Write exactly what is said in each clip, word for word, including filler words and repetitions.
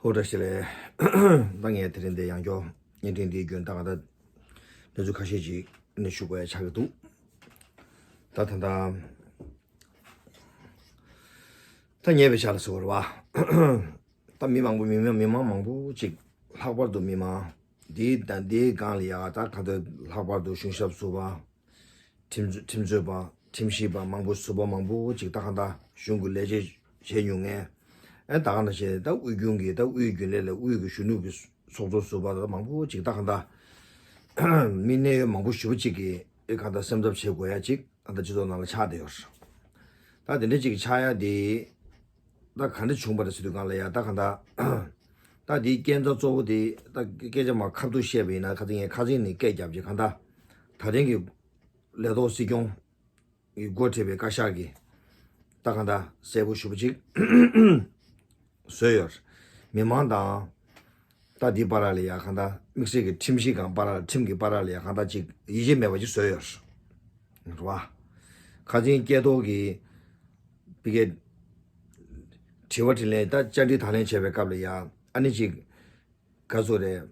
ཨོ་བཀྲ་ཤིས་བདེ་ལེགས། ད་ངས་དེ་རིང་འདི་ཡང་བསྐྱར་བརྙན་འཕྲིན་འདིའི་རྒྱུན་ད་ག་ད་གནས་ཚུལ་ཁ་ཤས་ཅིག་ནས་ཞུ་དགོས་ཡ་ཆགས་ཀྱི་འདུག་ད་ད་ད་ད་ཉེ་བའི་ཆར་ལ་ཟེར་བ་རེད་བ། ད་མི་མང་པོ་མི་མང་མི་མང་མང་པོ་ཅིག་ལྷག་པར་དུ་མི་མང་འདིའི་ད་འདིའི་སྒང་ལ་ཡ་ད་ག་ད་ལྷག་པར་དུ་གཞུང་ཞབས་ཟུར་པ། ཁྲིམས་ཁྲིམས་རྩོད་པ། ཁྲིམས་ཞིབ་པ་མང་པོ་ཟུར་པ་མང་པོ་ཅིག་ད་གང་ལྟར་གཞུང་གི་ལས་བྱེད་བྱེད་མྱོང་མཁན། ཨེ་ད་ག་ནང་བཞིན་ད་དབུས་རྒྱུན་གྱི་ད་དབུས་རྒྱུན་ལས་ལ་དབུས་ཀྱི་གཞོན་ནུ་གི་ཚོགས་གཙོ་ཟུར་པ་ད་མང་པོ་ཅིག་ད་གང་ལྟར་མི་གནད་ཡོད་མང་པོ་ཞེ་པོ་ཅིག་གིས་ཨེ་གང་ལྟར་སེམས་འཚབ་བྱེད་དགོས་ཡ་ཅིག་ད་ལྟ་སྤྱི་ཚོགས་ནང་ལ་ཆགས་བསྡད་ཡོད་རེད། ད་དེ་འདྲ་ཅིག་ཆགས་ཡ་དེ་ད་ག་འདྲ་བྱུང་བ་རེད་ཟེར་དུས་སྒང་ལ་ཡ་ད་གང་ལྟར་ད་དེའི་རྐྱེན་རྩ་གཙོ་བོ་དེ་ད་སྐད་ཆ་མ་ཁ་ཐུག་བཤད་པ་ཡིན་ན་ཁ་སང་ངས་ཁ་སང་ནས་སྐད་བརྒྱབ་ཅིག་གང་ལྟར་ད་ཐེངས་ཀྱི་ལས་ཐོག་སྲིད་སྐྱོང་གི་འགོ་ཁྲིད་པའི་བཀའ་ཤག་གིས་ད་གང་ལྟར་གསལ་པོ་ཞེ་པོ་ཅིག་བཟོས་ཡོད། མི་མང་དང་ད་འདི་བར་ལ་ཡ་གང་ལྟར་དམིགས་བསལ་གྱི་ཁྲིམས་ཞིབ་ཁང་བར་ཁྲིམས་ཀྱི་བར་ལ་ཡ་གང་ལྟར་ཅིག་ཡིད་ཆེས་མེད་པ་ཅིག་བཟོས་ཡོད་རེད་བ། ཁ་སང་སྐད་ཐོག་གི་བི་ཀའི་དྲི་བ་དྲིས་ལན་ད་བཅར་འདྲི་དང་ལེན་བྱས་པའི་སྐབས་ལ་ཡ་ཨ་ནི་ཅིག་ག་ཚོད་རེད།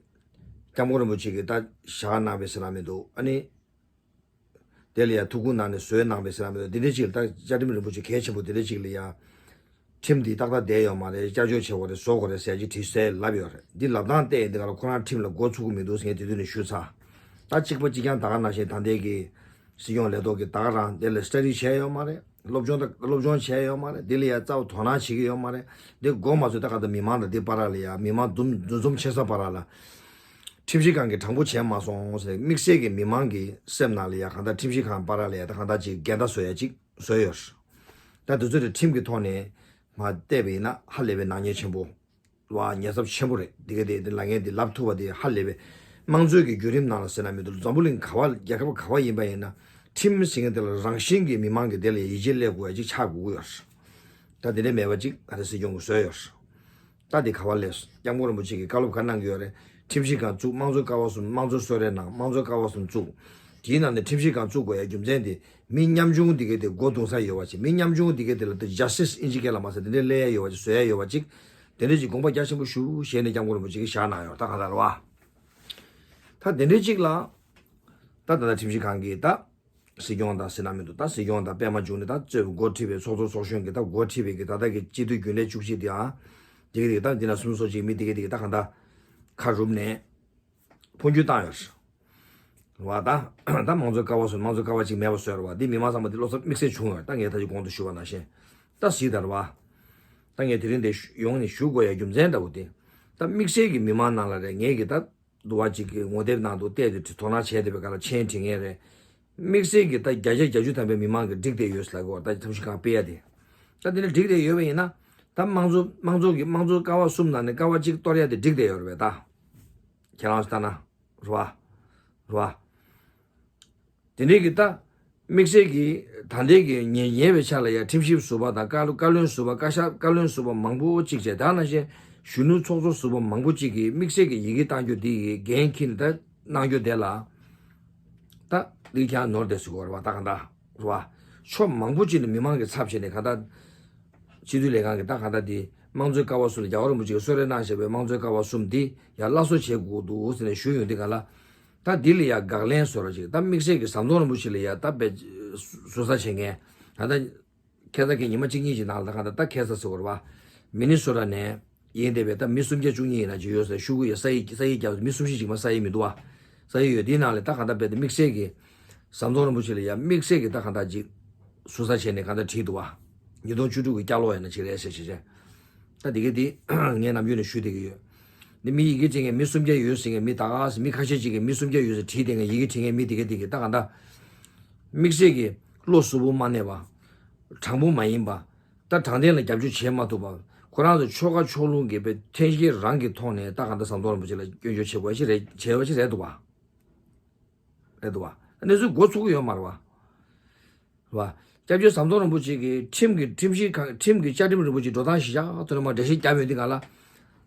སྐྱབས་མགོན་རིན་པོ་ཆེ་གིས་ད་བཞག་གནང་བའི་ཟེར་ལ་མི་འདུག་ཨ་ནི། དེ་ལ་ཡང་ཐུགས་ཁུར་གནང་ནས་བཟོས་གནང་བའི་ཟེར་ལ་མི་འདུག་འདི་འདྲ་ཅིག་ལ་ད་བཅའ་ཁྲིམས་རིན་པོ་ཆེ་གལ་ཆེན་པོ་འདི་འདྲ་ཅིག་ལ་ཡང་། ཁྲིམས་འདི་ཏག་ཏག་བསྡད་ཡོད་མ་རེད། བསྐྱར་བཅོས་བྱེད་དགོས་རེད། བཟོ་དགོས་རེད་ཟེར་གྱི་དྲིས་ཟེར་ལབ་ཡོད་རེད། འདི་ལབ་སྟངས་བལྟས་ཡིན་འདི་ག་ལ་ཁོ་རང་ཁྲིམས་ལ་མགོ་ཚུགས་ཀྱི་མི་འདུག་ཟེར་ངས་དེ་དུས་ནས་ཞུས་ཚར། ད་གཅིག་པ་གཅིག་རྐྱང་ད་ག་ནང་བཞིན་ད་ལྟའི་གི་སྲིད་སྐྱོང་ལས་ཐོག་གི་ད་ག་རང་དེ་ལ་སི་ཊ་ཌི་བྱས་ཡོད་མ་རེད། སློབ་སྦྱོང་དང་སློབ་སྦྱོང་བྱས་ཡོད་མ་རེད། འདི་ལ་ཡང་རྩ་བ་དོ་སྣང་བྱེད་ཀྱི་ཡོད་མ་རེད། འདི་མགོ་མ་ཚོས་ད་ག་ད་མི་མང་དང་འདི་བར་ལ་ཡང་མི་མང་འདུ་འཛོམས་ཆེ་ས་བར་ལ། ཁྲིམས་ཞིབ་ཁང་གིས་དྲང་པོ་བྱས་མ་སོང་ཟེར་དམིགས་བསལ་གྱི་མི་མང་གི་སེམས་ནང་ལ་ཡ་གང་ལྟར་ཁྲིམས་ཞིབ་ཁང་བར་ལ་ཡ་ད་གང་ལྟར་ཅིག་འགལ་ཟླ་བཟོ་ཡ་ཅིག་བཟོས་ཡོད། ད་དུས་ཚོད་དེ་ཁྲིམས་ཀྱི་ཐོག་ནས་མ་བལྟས་པ་ཡིན་ན་ཧ་ལས་པའི་ནག་ཉེས་ཆེན་པོ་བ་ཉེས་ཚབས་ཆེན་པོ་རེད། འདི་ག་དེ་དེ་ལ་ངས་འདི་ལབ་ཐུབ་པ་དེ་ཧ་ལས་པའི་དམངས་གཙོའི་གི་བརྒྱུད་རིམ་ནང་ལ་ཟེར་ན་མི་འདུག་འཛམ་བུ་གླིང་ག་བ་རྒྱལ་ཁབ་ག་བ་ཡིན་པ་ཡིན་ན་ཁྲིམས་ཟེར་མཁན་དེ་ལ་རང་བཞིན་གྱི་མི་མང་གི་དེ་ལ་ཡིད་ཆེས་སླེབས་དགོས་ཡ་ཅིག་ཆགས་དགོས་ཀྱི་ཡོད། ད་དེ་འདྲ་མེད་པ་ཅིག་ད་ལྟ་སྲིད་སྐྱོང་གིས་བཟོས་ཡོད། ད་དེ་ག་བ་ལས་སྐྱབས་མགོན་རིན་པོ་ཆེ་གིས་བཀའ་སློབ་ག་གནང་གི་ཡོད་རེད། ཁྲིམས་ཞིབ་ཁང་བཙུགས། དམངས་གཙོའི་ཀ་བ་གསུམ། དམངས་གཙོའི་གསོལ་རས་གནང་། དམངས་གཙོའི་ཀ་བ་གསུམ་བཙུགས། དེའི་ནང་ནས་ཁྲིམས་ཞིབ་ཁང་བཙུགས་དགོས་ཡ་རྒྱུ་མཚན་དེ་མི་ཉམ་ཆུང་འདི་གས་དེ་མགོ་རྡུང་ས་ཡོད་པ་ཅིག་མི་ཉམ་ཆུང་འདི་གས་དེ་ལ་དེ་ཇ་སི་ཊི་སི་ཨིན་ཇི་སྐད་ལ་མ་ཟད་དེ་འདྲའི་སླེབས་ཡ་ཡོད་པ་ཅིག་བཟོ་ཡ་ཡོད་པ་ཅིག་དེ་འདྲ་ཅིག་དགོངས་པ་རྒྱ་ཆེན་པོ་ཞུ་བྱས་ནས་སྐྱབས་མགོན་རིན་པོ་ཆེ་གིས་བཞག་གནང་ཡོད། ད་ག་ད་རེད་བ། ད་དེ་འདྲའི་ཅིག་ལ་ད་ད་ལྟ་ཁྲིམས་ཞིབ་ཁང་གིས་ད། སྲིད་སྐྱོང་དང་ཟེར་ན་མི་འདུག་ད་སྲིད་སྐྱོང་དང་པད་མ་འབྱུང་གནས་ད་གཙོས་པའི་འགོ་ཁྲིད་པའི་ཚོགས་གཙོ་ཚོགས་གཞོན་གྱི་ད་འགོ་ཁྲིད་པའི་གི་ད་ལྟ་གི་སྤྱི་འཐུས་རྒྱུན་ལས་བཅུ་གཅིག་དེའང་དེ་གི་དེ་གི་ད་འདི་ན་སུམ་སོ་གཅིག་མི་དེ་གི་དེ་གི་ད་གང་ད་ཁ་རུབ་ནས་འཕོ་འགྱུར་བཏང་ཡོད་རེད་བ། ད་ད་དམངས་གཙོའི་ཀ་བ་སོང་། དམངས་གཙོའི་ཀ་བ་གཅིག་མེད་པ་བཟོས་རེད་བ། འདི་མི་མང་ཚང་མ་འདི་བློ་འཚབ་དམིགས་བསལ་བྱུང་ཡོད། ད་ངས་ད་ཅི་གོང་དུ་ཞུས་པ་ནང་བཞིན་ད་གཟིགས་ད་རེད་བ། ད་ངས་དེ་རིང་འདི་ཡོང་ནས་ཞུ་དགོས་ཡ་རྒྱུ་མཚན་འདྲ་བོ་དེ་ད་དམིགས་བསལ་གྱི་མི་མང་ནང་ལ་རེད། ངས་གི་ད། འདུ་བ་གཅིག་གི་ངོ་དེབ་ནང་དུ་བལྟས་ཏེ་དོ་སྣང་བྱས་བསྡད་པའི་སྐབས་ལ་མཆན་བྲིས་མཁན་རེད། དམིགས་བསལ་གྱི་ད་བརྒྱ་ཆ་བརྒྱད་ཅུ་ཐམ་པའི་མི་མང་གིས་འགྲིག་བསྡད་ཡོད་ཟེར་ལབ་ཀྱི་ཡོད་རེད། ད་ཁྲིམས་ཞིབ་ཁང་སྤེལ་ཡ་དེ། ད་དེ་འདྲ་འགྲིག་བསྡད་ཡོད་པ་ཡིན་ན། ད་དམངས་གཙོ་དམངས་གཙོ་གི་དམངས་གཙོ་ཀ་བ་གསུམ་ནང་ནས་ཀ་བ་གཅིག་གཏོར་ཡ་དེ་འགྲིག་བསྡད་ཡོད་རེད་པས་ད། ཁྱེད་རང་ཚོ་ལྟ་ན། རེད་བ། རེད་བ། དེ་འདྲའི་གི་ད། དམིགས་བསལ་གྱི་ད་ལྟའི་གི་ཉེ་ཉེ་བའི་ཆར་ལ་ཡང་ཁྲིམས་ཞིབ་ཟུར་པ་དང་བཀའ་བཀའ་བློན་ཟུར་པ་བཀའ་ཤག་བཀའ་བློན་ཟུར་པ་མང་པོ་གཅིག་བྱས། ད་ནང་བཞིན་གཞོན་ནུ་ཚོགས་གཙོ་ཟུར་པ་མང་པོ་གཅིག་གིས་དམིགས་བསལ་གྱི་ཡི་གེ་བཏང་རྒྱུ་འདི་ཡི་འགན་འཁྱེར་ནས་ད་གནང་རྒྱུ་དེ་ལ་ད་འདི་ཀྱང་ནོར་བསྡད་ཟེར་དགོས་རེད་བ། ད་གང་ལྟར་རེད་བ། ཕྱོགས་མང་པོ་གཅིག་ནས་མི་མང་གི་ཚབ་བྱས་ནས་གང་ལྟར་སྤྱི་འཐུས་ལས་ཁང་གི་ད་གང་ལྟར་འདི་དམངས་གཙོའི་ཀ་བ་གསུམ་ལ་རྒྱལ་བ་རིན་པོ་ཆེ་གིས་གསོལ་རས་གནང་བཞག་པའི་དམངས་གཙོའི་ཀ་བ་གསུམ་འདི་ཡང་སླར་གསོ་བྱེད་དགོས་འདུག་ཟེར་ནས་ཞུས་ཡོང་དུས་ག་ལ། ད་འདི་ལ་ཡང་དགག་ལན་བཟོ་ར་ཅིག་ད་དམིགས་བསལ་གྱི་ཟམ་གདོང་རིན་པོ་ཆེ་ལ་ཡང་ད་དཔེ་ཟུར་ཟ་བྱེད་མཁན། ད་ལྟ་ཁ་སང་གི་ཉི་མ་གཅིག་གཉིས་ཀྱི་ནང་ལ་ད་ག་ད་ད་ཁ་སང་ཟེར་བ་རེད་བ། མི་ནི་སོ་ཊ་ནས་ཡིན་བསྡད་པའི་ད་མི་སུམ་བརྒྱ་བཅུ་གཉིས་ཡིན་ན་ཅིག་ཡོད་ཟེར། ཤོག་གུ་ཡ་ས་ཡིག་ས་ཡིག་རྒྱབ་མི་གསུམ་བཞི་ཅིག་མ་ས་ཡིག་མི་འདུག་བ། ས་ཡིག་ཡོད། དེའི་ནང་ལ་ད་ག་ད་དཔེ་ད་དམིགས་བསལ་གྱི་ཟམ་གདོང་རིན་པོ་ཆེ་ལ་ཡང་དམིགས་བསལ་གྱི་ད་ག་ད་ཅིག་ཟུར་ཟ་བྱས་ནས་ག་ད་བྲིས་འདུག་བ། ཉིས་སྟོང་བཅུ་དྲུག་གི་བསྐྱར་ལོག་ཡིན་ན་ཅིག་རེད་ཟེར་བྱས་བྱས། ད་དེ་ག་དེ་ངས་ནམ་རྒྱུན་ནས་ཞུ་བསྡད་ཀྱི་ཡོད། འདི་མི་ཡི་གེ་བྲིས་མཁན་མི་སུམ་བརྒྱ་ཡོད་ཟེར་མཁན་མི་ད་ག་ཟེར་མི་ཁ་ཤས་ཅིག་གིས་མི་སུམ་བརྒྱ་ཡོད་ཟེར་བྲིས་བསྡད་མཁན་ཡི་གེ་བྲིས་མཁན་མི་དེ་ག་དེ་གིས་ད་ག་ད། དམིགས་བསལ་གྱི་བློ་གཟུ་བོ་མ་གནས་པ། དྲང་པོ་མ་ཡིན་པ། ད་དྲང་བདེན་ལ་རྒྱབ་སྐྱོར་བྱེད་མ་ཐུབ་པ། ཁོ་རང་ཚོ་ཆོལ་ཁ་ཕྱོགས་ལྷུང་གི་དཔེ་འཐེན་འཁྱེར་རང་གི་ཐོག་ནས་ད་ག་ད་ཟམ་གདོང་རིན་པོ་ཆེ་ལ་སྐྱོན་བརྗོད་བྱེད་དགོས་ཞིག་རེད། བྱེད་པ་ཞིག་རེད་འདུག་བ། རེད་འདུག་བ། གནས་ཚུལ་འགོ་ཚུགས་ཀྱི་ཡོད་མ་རེད་བ། རེད་བ། སྐྱབས་རྗེ་ཟམ་གདོང་རིན་པོ་ཆེ་གིས་ཁྲིམས་ཀྱི་ཁྲིམས་ཞིབ་ཁང་ཁྲིམས་ཀྱི་བཅའ་ཁྲིམས་རིན་པོ་ཆེ་འགྲོ་སྟངས་གཞི་བཞག་ཐོག་ནས་མར་འགྲེལ་བཤད་བརྒྱབ་ཡོད་འདི་ག་ལ།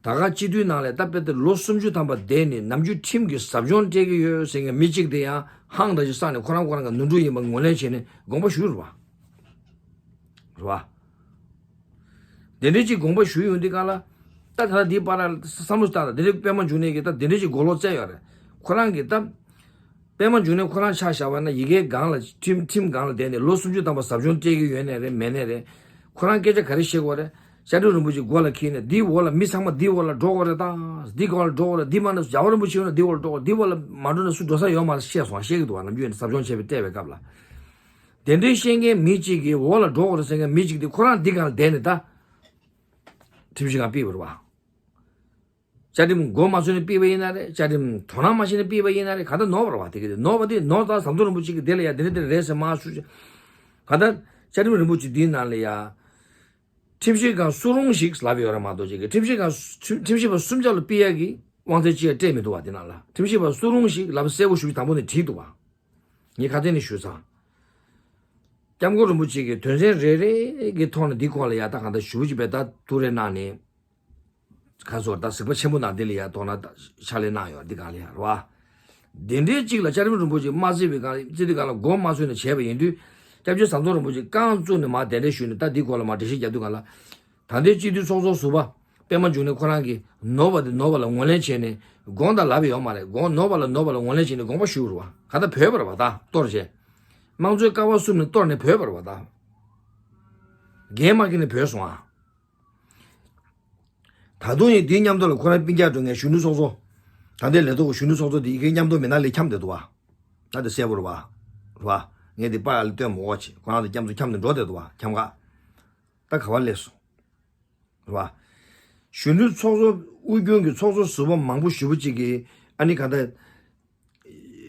ད་ག་སྤྱི་འཐུས་ནང་ལ་ད་དཔེ་དེ་ལོ་སུམ་ཅུ་ཐམ་པ་བསྡད་ནས་ནམ་རྒྱུན་ཁྲིམས་ཀྱི་ཟབ་སྦྱོང་སྤྲད་ཀྱི་ཡོད་ཟེར་མཁན་མི་གཅིག་དེ་ཡང་ཧང་འདྲ་ཞིག་བསགས་ནས་ཁོ་རང་ཁོ་རང་གི་ནོར་འཁྲུལ་ཡིན་པ་ངོས་ལེན་བྱས་ནས་དགོངས་པ་ཞུས་རེད་བ། རེད་བ། དེ་འདྲའི་ཅིག་དགོངས་པ་ཞུས་ཡོང་དུས་གང་ལ། ད་ད་ལྟ་འདིའི་བར་ལ་བསམ་བློ་བཏང་ན་དེ་འདྲའི་པད་མ་འབྱུང་གནས་ཀྱིས་ད་དེ་འདྲ་ཞིག་གོ་ལོག་བཙལ་ཡོད་རེད། ཁོ་རང་གིས་ད་པད་མ་འབྱུང་གནས་ཁོ་རང་ཆ་བཞག་པ་ན་ཡི་གེའི་སྒང་ལ་ཁྲིམས་ཁྲིམས་སྒང་ལ་བསྡད་ནས་ལོ་སུམ་ཅུ་ཐམ་པ་ཟབ་སྦྱོང་སྤྲད་ཀྱི་ཡོད་ནའི་རེད་མེད་ནའི་རེད། ཁོ་རང་སྐད་ཆ་ག་རེ་བཤད་ཀྱི་ཡོད་རེད། བཅའ་ཁྲིམས་རིན་པོ་ཆེ་མགོ་ལ་འཁྱེར་ནས་འདིའི་འོག་ལ་མི་ཚང་མ་འདིའི་འོག་ལ་འགྲོ་དགོས་རེད། ད་འདི་སྒང་ལ་འགྲོ་དགོས་རེད། འདི་མ་ནས་རྒྱལ་བ་རིན་པོ་ཆེ་ཡོད་ན་འདིའི་འོག་ལ་འགྲོ་དགོས། འདི་འོག་ལ་མ་འགྲོ་ན་སུ་འགྲོ་ས་ཡོད་མ་རེད་བཤད་སོང་བཤད་ཀྱི་འདུག་བ། ནམ་རྒྱུན་ཟབ་སྦྱོང་བྱས་པའི་སྤྲད་པའི་སྐབས་ལ། དེ་འདྲའི་བཤད་མཁན་མི་གཅིག་གིས་འོག་ལ་འགྲོ་དགོས་རེད་ཟེར་མཁན་མི་གཅིག་དེ་ཁོ་རང་འདི་སྒང་ལ་བསྡད་ནས་ད། ཁྲིམས་ཞིབ་ཁང་ཕུད་པ་རེད་བ། བཅའ་ཁྲིམས་མགོ་མ་ཚོས་ནས་ཕུད་པ་ཡིན་ན་རེད། བཅའ་ཁྲིམས་དོ་སྣང་མ་བྱས་ནས་ཕུད་པ་ཡིན་ན་རེད། གང་ལྟར་ནོར་བ་རེད་བ། དེ་ག་དེ་ནོར་བ་དེ་ནོར་ད་ཟམ་གདོང་རིན་པོ་ཆེ་གིས་དེ་ལ་ཡ་དེ་འདྲ་དེ་རེད་ཟེར་མ་ཞུ། གང་ལྟར་བཅའ་ཁྲིམས་རིན་པོ་ཆེ་འདིའི་ནང་ལ་ཡ། ཁྲིམས་ཞིབ་ཁང་སུ་རུང་ཞིག་ལབ་ཡོད་རེད་མ་གཏོགས་ཅིག་གི་ཁྲིམས་ཞིབ་ཁང་སུ་ཁྲིམས་ཞིབ་པ་སུམ་ཅུ་ལ་ཕུད་ཡ་གི་དབང་ཚད་ཅི་ཡང་སྤྲད་མི་འདུག་བ། དེ་ནང་ལ་ཁྲིམས་ཞིབ་པ་སུ་རུང་ཞིག་ལབ་གསལ་པོ་ཞུ་དང་པོ་ནས་བྲིས་འདུག་བ། ངས་ཁ་སང་ནས་ཞུས་ཚར། སྐྱབས་མགོན་རིན་པོ་ཆེ་གིས་དོན་ཚན་རེ་རེ་གི་ཐོག་ནས་འདི་སྐོར་ལ་ཡ་ད་གང་ལྟར་ཞུ་ཅིག་བས་ད་ཐུགས་རེ་གནང་ནས། ཁ་སོར་ད་གཟིགས་པ་ཆེན་པོ་ནང་འདི་ལ་ཡ་དོ་སྣང་ཕྱག་ལས་གནང་ཡོད་འདི་གང་ལ་ཡ་རེད་བ། དེ་འདྲའི་གཅིག་ལ་བཅའ་ཁྲིམས་རིན་པོ་ཆེ་མ་བརྩིས་པའི་སྒང་ལ་བརྩིས་དུས་སྒང་ལ་མགོ་མ་ཚོས་ནས་བྱས་པ་ཡིན་དུས། སྐྱབས་རྗེ་ཟམ་གདོང་རིན་པོ་ཆེ་རྐང་བཙུགས་ནས་མར་གདན་འདྲེན་ཞུས་ནས་ད་འདི་སྐོར་ལ་མར་འགྲེལ་བཤད་རྒྱབ་དུས་སྒང་ལ། ད་ལྟའི་སྤྱི་འཐུས་ཚོགས་གཙོ་ཟུར་པ་པད་མ་འབྱུང་གནས་ཁོ་རང་གིས་ནོར་བ་དེ་ནོར་བ་ལ་ངོས་ལེན་བྱས་ནས་དགོངས་དག་ལབ་ཡོད་མ་རེད། དགོངས་ནོར་བ་ལ་ནོར་བ་ལ་ངོས་ལེན་བྱས་ནས་དགོངས་པ་ཞུ་རུ་བ་ག་ད་བོས་པ་རེད་བ། ད་གཏོར་བྱས། དམངས་གཙོའི་ཀ་བ་གསུམ་ནས་གཏོར་ནས་བོས་པ་རེད་བ། ད་འགན་མ་འཁྱེར་ནས་བོས་སོང་ཨ། ད་དུང་ཡིན་དེའི་མཉམ་དུ་ལ་ཁོ་རང་སྤུན་ཀྱག་འགྲོ་མཁན་གཞོན་ནུ་ཚོགས་གཙོ། ད་ལྟའི་ལས་ཐོག་གི་གཞོན་ནུ་ཚོགས་གཙོ་དེ་ཡི་གེ་མཉམ་དུ་མི་སྣ་ལས་འཁྱམས་བསྡད་འདུག་བ། ད་དེ་གསལ་པོ་རེད་བ། རེད་བ། ངས་དེ་པར་ལ་སྟོན་མ་འོ་ཆེ་ཁོ་རང་དང་མཉམ་དུ་འཁྱམས་ནས་འགྲོ་བསྡད་འདུག་བ། འཁྱམས་ཁ། ད་ག་བ་སླེབས་སོང་། རེད་བ། གཞོན་ནུ་ཚོགས་གཙོ་དབུས་རྒྱུན་གྱི་ཚོགས་གཙོ་ཟུར་པ་མང་པོ་ཞེ་པོ་ཅིག་གིས་ཨ་ནི་ག་ད།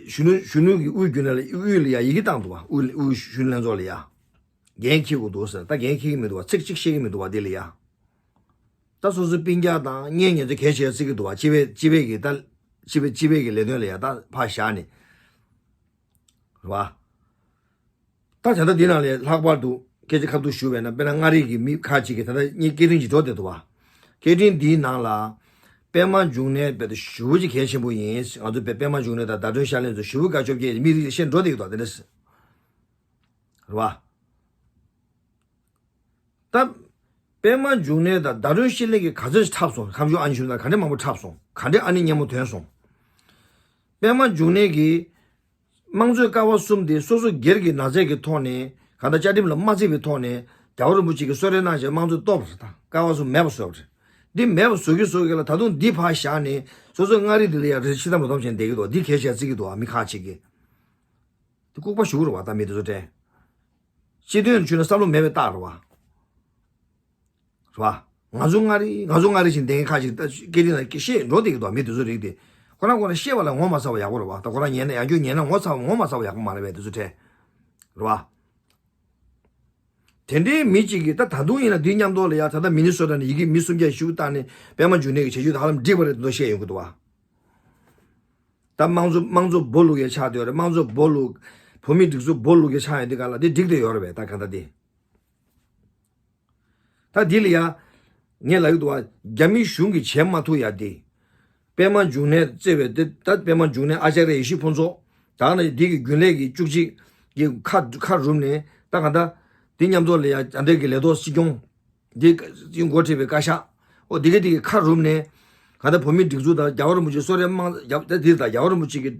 གཞོན་ནུ་གཞོན་ནུ་གི་དབུས་རྒྱུན་ལ་དབུས་ལ་ཡ་ཡི་གེ་བཏང་འདུག་བ། དབུས་དབུས་གཞོན་ནུ་ལྷན་ཚོགས་ལ་ཡ། འགན་འཁྱེར་དགོས་འདུག་ཟེར། ད་འགན་འཁྱེར་གྱི་མི་འདུག་བ། ཚིག་གཅིག་བཤད་ཀྱི་མི་འདུག་བ་དེ་ལ་ཡ། ད་སོ་སོའི་སྤུན་ཀྱག་དང་གཉེན་ཉེ་ཚོ་གལ་ཆེ་བརྩི་གི་འདུག་བ། སྤྱི་པའི་སྤྱི་པའི་གི་ད་སྤྱི་པའི་སྤྱི་པའི་གི་ལས་དོན་ལ་ཡ་ད་ཕར་བཞག་ནས། རེད་བ། ད་ད་ལྟ་འདི་ནང་ལས་ལྷག་པར་དུ་སྐད་ཆ་ཁ་ཐུག་ཞུ་བས་ན་དཔེར་ན་མངའ་རིས་ཀྱི་མི་ཁག་ཅིག་གིས་ད་ལྟ་སྐད་འཕྲིན་ཅིག་འགྲོ་བསྡད་འདུག་བ། སྐད་འཕྲིན་འདིའི་ནང་ལ་པད་མ་འབྱུང་གནས་རྦད་དེ་ཞེ་པོ་ཅིག་གལ་ཆེན་པོ་ཡིན། ང་ཚོ་པད་པད་མ་འབྱུང་གནས་དང་ཟླ་སྒྲོན་ཤར་གླིང་ཚོ་ཞེ་པོ་དགའ་སྐྱོ་སྐྱེས་མི་རིགས་ཤེས་འགྲོ་བསྡད་ཀྱི་འདུག་དེ་འདྲ་རེད་བ། ད་པད་མ་འབྱུང་གནས་དང་ཟླ་སྒྲོན་ཤར་གླིང་གིས་ག་ཚོད་འཁྲབ་སོང་། ཁ་མཆུ་ཨ་ནི་ཞུ་ན་ག་འདྲ་མང་པོ་འཁྲབ་སོང་། ག་འདྲ་ཨ་ནི་སྙན་མོ་ཐོན་སོང་། པད་མ་འབྱུང་གནས་ཀྱིས་དམངས་གཙོའི་ཀ་བ་གསུམ་དེ་སོ་སོ་སྒེར་གྱི་ནག་ཚལ་གྱི་ཐོག་ནས་གང་ལྟར་བཅའ་ཁྲིམས་ལ་མ་བརྩིས་པའི་ཐོག་ནས་རྒྱལ་བ་རིན་པོ་ཆེ་གིས་གསོལ་རས་གནང་བྱས་དམངས་གཙོ་གཏོར་བ་རེད། ད་ཀ་བ་གསུམ་མེད་པ་བཟོས་པ་རེད། འདི་མེད་པ་བཟོ་གི་བཟོ་གི་ལ་ད་དུང་འདི་ཕར་བཞག་ནས་སོ་སོའི་མངའ་རིས་འདི་ལ་ཡང་རེ་ཕྱི་དམ་རུ་དམ་བྱས་ནས་བསྡད་ཀྱི་འདུག་འདི་གལ་ཆེ་བརྩི་གི་འདུག་མི་ཁག་ཅིག་གིས། འདི་ལྐུགས་པ་ཞུ་གི་རེད་བ། ད་མི་འདི་ཚོ་དྲན། སྤྱི་དོན་ཆུ་ན་བསམ་བློ་མེད་པའི་རྟགས་རེད་བ། རེད་བ། ང་ཚོ་མངའ་རིས་ང་ཚོ་མངའ་རིས་བཞིན་བསྡད་མཁན་ཁ་ཅིག་ད་སྐད་འཕྲིན་ནང་བཤད་འགྲོ་བསྡད་ཀྱི་འདུག་མི་དེ་ཚོ་རིགས་དེ། ཁོ་རང་ཁོ་རང་བཤད་པ་ལ་ངོ་མ་ཚ་བ་ཡག་པོ་རེད་བ། ད་ཁོ་རང་ཉན་ན་ཡང་ཁྱོད་ཉན་ན་ངོ་ཚ་བ་ངོ་མ་ཚ་བ་ཡག་པོ་མ་རེད་བས་དེ་ཚོ་དྲན། རེད་བ། དེ་འདྲའི་མི་གཅིག་གིས་ད་ད་དུང་ཡིན་ན་འདིའི་མཉམ་དུ་ལ་ཡ་ད་ལྟ་མི་ནི་སོ་ཊ་ནས་ཡི་གེ་མི་སུམ་བརྒྱ་ཞིག་བཏང་ནས་པད་མ་འབྱུང་གནས་ཀྱི་བྱེད་སྤྱོད་དེ་ཧ་ལམ་འགྲིག་པ་རེད་འདུག་བཤད་ཡོང་གི་འདུག་བ། ད་དམངས་གཙོ་དམངས་གཙོ་སྦོ་ལུག་ཡ་ཆགས་བསྡད་ཡོད་རེད། དམངས་གཙོ་སྦོ་ལུག་བོད་མིའི་སྒྲིག་འཛུགས་སྦོ་ལུག་ཡ་ཆགས་ཡོད་འདི་ག་ལ་འདི་འགྲིག་བསྡད་ཡོད་རེད་བས། ད་ག་ད་འདི། ད་འདི་ལ་ཡ། ངས་ལབ་ཀྱི་འདུག་བ། རྒྱ་མི་གཞུང་གིས་བྱེད་མ་ཐུབ་ཡ་འདི། པད་མ་འབྱུང་གནས་བརྩེ་བའི་འདི་ད་པད་མ་འབྱུང་གནས་ཨ་ཅཱརྱ་ཡེ་ཤེས་ཕུན་ཚོགས། ད་ནི་འདི་གི་རྒྱུན་ལས་ཀྱི་བཅུ་གཅིག་གི་ཁ་ཁ་རུབ་ནས་ད་ག་ད། འདི་མཉམ་དུ་ལ་ཡ་ཨ་འདྲས་ཀྱི་ལས་ཐོག་སྲིད་སྐྱོང་། འདི་འགོ་ཁྲིད་པའི་བཀའ་ཤག་འོ་འདི་ག་འདི་གི་ཁ་རུབ་ནས། ག་ད་བོད་མིའི་སྒྲིག་འཛུགས་དང་རྒྱལ་བ་རིན་པོ་ཆེ་གསོལ་རས་དམངས་རྒྱ་ད་འདི་དང་རྒྱལ་བ་རིན་པོ་ཆེ་གི་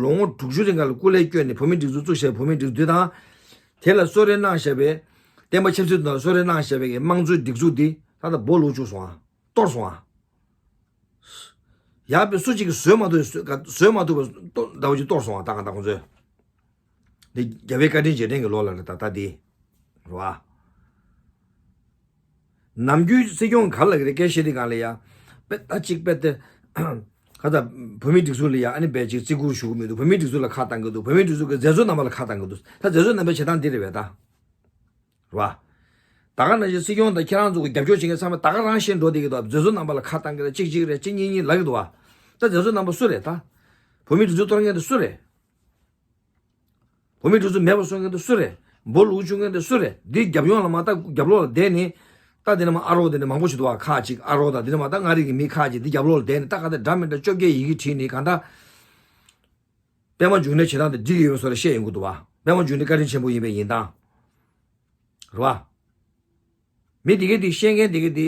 ལོ་ངོ་དྲུག་ཅུ་རིང་ག་ལ་སྐུ་ལས་བསྐྱོན་ནས་བོད་མིའི་སྒྲིག་འཛུགས་བཙུགས་བཞག་བོད་མིའི་སྒྲིག་འཛུགས་དང་། དེ་ལ་གསོལ་རས་གནང་བཞག་པའི། བསྟན་པ་ཆབ་སྲིད་དང་གསོལ་རས་གནང་བཞག་པའི་གི་དམངས་གཙོའི་སྒྲིག་འཛུགས་འདི་ད་ལྟ་སྦོ་ལུག་བཅུག་སོང་ཨ། གཏོར་སོང་ཨ། ཡག་པའི་སུ་གཅིག་གིས་བཟོད་མ་ཐུབ་བཟོད་མ་ཐུབ་པ་ལྟ་བུ་ཅིག་གཏོར་སོང་ཨ། ད་ག་ད་ཁོང་ཚོས། འདི་རྒྱལ་བའི་བཀའ་དྲིན་རྗེས་དྲན་གྱི་ལོ་ལ་རེད་ད་ད་འདི། རེད་བ། ནམ་རྒྱུན་སྲིད་སྐྱོང་ག་ལ་གི་རེད་སྐད་བཤད་དེ་གང་ལ་ཡ། དཔེ་ད་གཅིག་དཔེ་དེ། ཁ་ཚ་བོད་མི་སྒྲིག་འཛུགས་ལ་ཡ་ཨ་ནི་བས་ཅིག་བརྩི་བཀུར་ཞུ་གི་མི་འདུག་བོད་མི་སྒྲིག་འཛུགས་ལ་ཁ་བཏང་གི་འདུག་བོད་མི་སྒྲིག་འཛུགས་ཀྱི་མཛད་གཙོ་རྣམ་པ་ལ་ཁ་བཏང་གི་འདུག་ད་མཛད་གཙོ་རྣམ་པའི་བྱེད་སྟངས་འདི་རེད་བས་ད། རེད་བ། ད་ག་ནང་བཞིན་སྲིད་སྐྱོང་དང་ཁྱེད་རང་ཚོ་གི་རྒྱབ་སྐྱོར་བྱེད་མཁན་ཚང་མས་ད་ག་རང་བཤད་འགྲོ་བསྡད་ཀྱི་འདུག་མཛད་གཙོ་རྣམ་པ་ལ་ཁ་བཏང་གི་རེད་གཅིག་གཅིག་རེད་གཅིག་གཉིས་གཉིས་ལབ་ཀྱི་འདུག་བ། ད་མཛད་གཙོ་རྣམ་པ་སུ་རེད་ད། བོད་མི་སྒྲིག་འཛུགས་གཏོར་མཁན་དེ་སུ་རེད། བོད་མིའི་སྒྲིག་འཛུགས་མེད་པ་བཟོ་མཁན་དེ་སུ་རེད། སྦོ་ལུག་བཅུག་མཁན་དེ་སུ་རེད། འདི་རྒྱབ་ཡོང་ལ་མ་ལྟ་རྒྱབ་ལོགས་ལ་བསྡད་ནས། ད་འདི་ནས་མ་ཨ་རོགས་དེ་ནས་མང་པོ་ཞིག་འདུག་བ། ཁག་ཅིག་ཨ་རོགས་དང་འདི་ནས་མ་ད་མངའ་རིས་ཀྱི་མི་ཁག་ཅིག་འདི་རྒྱབ་ལོགས་ལ་བསྡད་ནས་ད་ག་དེ་འདྲ་མི་འདྲ་བཅོ་བརྒྱད་ཡི་གེ་བྲིས་ནས་གང་ལྟར། པད་མ་འབྱུང་གནས་བྱེད་སྟངས་དེ་འགྲིག་གི་ཡོད་པའི་བཟོ་འདྲ་བཤད་ཡོང་གི་འདུག་བ། པད་མ་འབྱུང་གནས་བཀའ་དྲིན་ཆེན་པོ་ཡིན་པའི་ཡིན་སྟངས། རེད་བ། མི་དེ་གས་དེ་བཤད་མཁན་དེ་གས་དེ།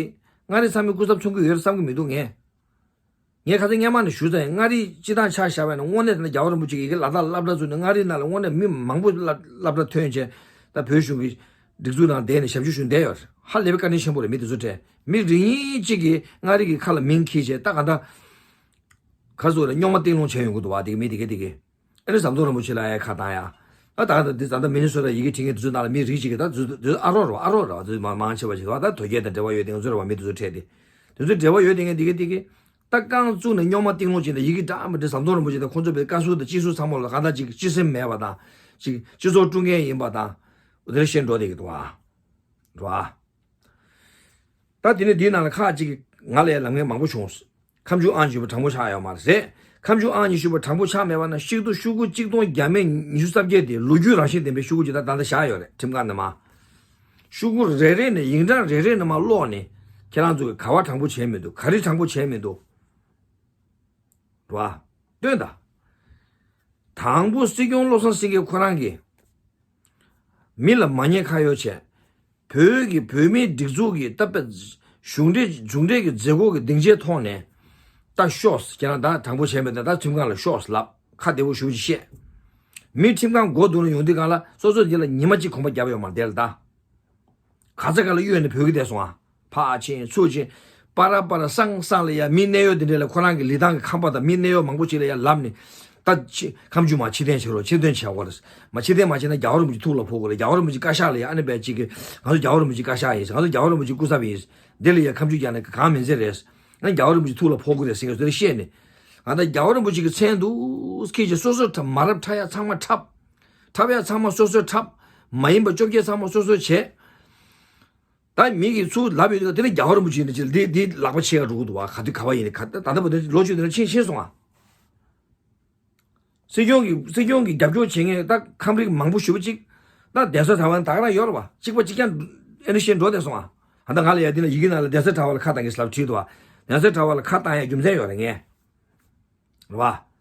མངའ་རིས་ཚང་མས་སྐུ་ཚབ་མཚོན་གྱི་ཡོད་བསམ་གྱི་མི་འདུག་ངས། ངས་ཁ་སང་སྔོན་མ་ནས་ཞུས་ཚར་ཡིན། མངའ་རིས་སྤྱི་བཏང་ཆ་བཞག་པ་ཡིན་ན་དངོས་གནས་དེ་ན་རྒྱལ་བ་རིན་པོ་ཆེ་གིས་ལ་དྭགས་སློབ་གྲྭ་བཙུགས་ནས་མངའ་རིས་ནང་ལ་དངོས་གནས་མི་མང་པོ་སློབ་སློབ་གྲྭ་ཐོན་བྱས། ད་བོད་གཞུང་གི་སྒྲིག་འཛུགས་ནང་བསྡད་ནས་ཞབས་ཞུ་ཞུ་བསྡད་ཡོད་རེད། ཧ་ལས་པའི་བཀའ་དྲིན་ཆེན་པོ་རེད། མི་དེ་ཚོ་གྲས་མི་རེ་གཉིས་གཅིག་གིས་མངའ་རིས་ཀྱི་ཁ་ལ་མིང་འཁྱེར་བྱས། ད་ག་ད་ག་ཚོད་རེད། རྙོག་མ་གཏིང་སློང་བྱས་ཡོང་གི་འདུག་བ། དེ་གི་མི་དེ་གས་དེ་གས། ཨ་ནི་ཟམ་གདོང་རིན་པོ་ཆེ་ལ་ཡ་ཁ་བཏང་ཡ། ཨ་ད་ད་འདི་ད་ལྟ་མི་ནི་སོ་ཊ་ཡི་གེ་འབྲི་མཁན་དེ་ཚོའི་ནང་ལ་མི་རིགས་གཅིག་གི་ད་དེ་ཚོ་ཨ་རོགས་རེད་བ། ཨ་རོགས་རེད་བ། དེ་མང་མང་ཆེ་བ་ཞིག་རེད་བ། ད་དོལ་རྒྱལ་དང་འབྲེལ་བ་ཡོད་དེ་ང་ཚོ་རེད་བ། མི་དེ་ཚོ་ཁྲལ་དེ་དེ་ཚོའི་འབྲེལ་བ་ཡོད་དེ་ངས་དེ་གི་དེ་གི་ད་རྐང་བཙུགས་ནས་རྙོག་མ་གཏིང་སློང་བྱས་ནས་ཡི་གེ་འདྲ་མི་འདྲ་ཟམ་གདོང་རིན་པོ་ཆེ་དང་ཁོང་ཚོ་པའི་བཀའ་ཟུར་དང་སྤྱི་ཟུར་ཚང་མ་ལ་གང་ལྟར་ཅིག་སྤྱི་སེམས་མེད་པ་དང་། ཅིག་སྤྱི་ཚོགས་དཀྲུག་མཁན་ཡིན་པ་དང་། འོ་དེ་འདྲ་བཤད་འགྲོ་བསྡད་ཀྱི་འདུག་བ། རེད་བ། ད་དེ་ནས་འདིའི་ནང་ལ་ཁག་ཅིག་ང་ལ་ཡང་ལབ་མཁན་མང་པོ་བྱུང་། ཁ་མཆུ་ཨང་བཞི་པོ་དྲང་པོ་ཆགས་ཡོད་མ་རེད། ཁ་མཆུ་ཨང་ཉི་ཤུ་པོ་དྲང་པོ་ཆགས་མེད་པ་ན་ཤིག་ཏུ་ཤོག་གུ་གཅིག་སྟོང་བརྒྱ་མེད་ཉི་ཤུ་རྩ་བརྒྱད་དེ་ལོ་རྒྱུས་རང་བཞིན་ལྡན་པའི་ཤོག་གུ་ཅིག་ད་ད་ལྟ་བཞག་ཡོད་རེད། ཁྲིམས་ཁང་ནས་མ། ཤོག་གུ་རེ་རེ་ནས་ཡིག་འབྲུ་རེ་རེ་ནས་མ་ཀློག་ནས་ཁྱེད་རང་ཚོ་གིས་ག་བ་དྲང་པོ་བྱས་མི་འདུག་ག་རེ་དྲང་པོ་བྱས་མི་འདུག་རེད་བ། སྟོན་ད། དང་པོ་སྲིད་སྐྱོང་བློ་བཟང་སེང་གེ་ཁོ་རང་གིས། མི་ལ་མ་ཉེས་ཁ་གཡོག་བྱས། བོད་ཀྱི་བོད་མིའི་སྒྲིག་འཛུགས་ཀྱི་ད་དཔེ་གཞུང་འབྲེལ་གཞུང་འབྲེལ་གྱི་མཛད་སྒོ་གི་སྡིངས་ཆའི་ཐོག་ནས་ད་ཤོག་ཁྱེད་རང་ད་དྲང་པོ་བྱས་མེད་ད། ད་ཁྲིམས་ཁང་ལ་ཤོག་ལབ། ཁ་བདེ་པོ་ཞུ་ཅིག་བཤད། མི་ཁྲིམས་ཁང་སྒོ་རྡུང་ནས་ཡོང་དུས་སྒང་ལ་སོ་སོ་འདི་ལ་ཉི་མ་གཅིག་གོམ་པ་བརྒྱབ་ཡོད་མ་རེད་དེ་ལ་ད། ག་ཚ་ག་ལ་གཡོལ་ནས་བོད་ཀྱི་བསྡད་སོང་ཨ། ཕར་ཕྱིན་ཚུར་ཕྱིན། པ་ར་པ་ར་སང་སང་ལ་ཡ་མི་གནད་ཡོད་དེ་འདྲ་ལ་ཁོ་རང་གི་ལི་ཐང་གི་ཁང་པ་དང་མི་གནད་ཡོད་མང་པོ་ཅིག་ལ་ཡ་ལབ་ནས། ད་ཕྱི་ཁ་མཆུ་མ་ཕྱིར་འཐེན་བྱེད་རོགས། ཕྱིར་འཐེན་བྱེད་དགོས་རེད། མ་ཕྱིར་འཐེན་མ་བྱེད་ན་རྒྱལ་བ་རིན་པོ་ཆེ་ཐུགས་ལ་ཕོག་གི་རེད། རྒྱལ་བ་རིན་པོ་ཆེ་བཀའ་ཤག་ལ་ཡ་ཨ་ནི་བས་ཅིག་གི་ང་ཚོ་རྒྱལ་བ་རིན་པོ་ཆེ་བཀའ་ཤག་ཡིན། ང་ཚོ་རྒྱལ་བ་རིན་པོ་ཆེ་སྐུ་ཚབ་ཡིན། འདི་ལ་ཡ་ཁ་མཆུ་རྒྱག་ན་གང་མིན་ཟེར་རེད། ང་རྒྱལ་བ་རིན་པོ་ཆེ་ཐུགས་ལ་ཕོག་གི་རེད་ཟེར་ཡོད་ཟེར་བཤད་ནས། ང་ད་རྒྱལ་བ་རིན་པོ་ཆེ་གི་མཚན་འདུག་ཁྱེད་ཀྱིས་སོ་སོ་འཁྲབ་མ་འཁྲབ་འཁྲབ་ཡ་ཚང་མ་འཁྲབ། འཁྲབ་ཡ་ཚང་མ་སོ་སོས་འཁྲབ། མ་ཡིན་པ་བཅོ་བརྒྱད་ཚང་མ་སོ་སོས་བྱས། ད་མི་གིས་ཚུར་ལབ་ཡོད་དུས་དེ་ནི་རྒྱལ་བ་རིན་པོ་ཆེ་ཡིན་ན་ཅི་འདི་འདི་ལག་པ་ཕྱེ་ག་འགྲོ་གི་འདུག་བ། ག་དུས་ག་བ་ཡིན་ནི་ག་ད་ད་ལྟ་བར་དུ་ལོ་རྒྱུས་དེ་ནི་ཕྱིན་ཕྱིན་སོང་ཨ། སྲིད་སྐྱོང་གི་སྲིད་སྐྱོང་གི་རྒྱབ་སྐྱོར་བྱེད་མཁན་ད་ཁམས་རིགས་མང་པོ་ཞེ་པོ་ཅིག་ད་གདན་ས་གྲྭ་པ་ད་ག་རང་ཡོད་རེད་བ། གཅིག་པ་གཅིག་རྐྱང་ཨེ་ནི་ཤེས་འགྲོ་བསྡད་སོང་ཨ། ད་ལྟ་ང་ལ་ཡ་འདི་ན་ཡི་གེ་ནང་ལ་གདན་ས་གྲྭ་པ་ལ་ཁ་བཏང་གི་ལབ་བྲིས་འདུག་བ། གདན་ས་གྲྭ་པ་ལ་ཁ་བཏང་ཡ་རྒྱུ་མཚན་ཡོད་རེད་ངས། རེད་བ།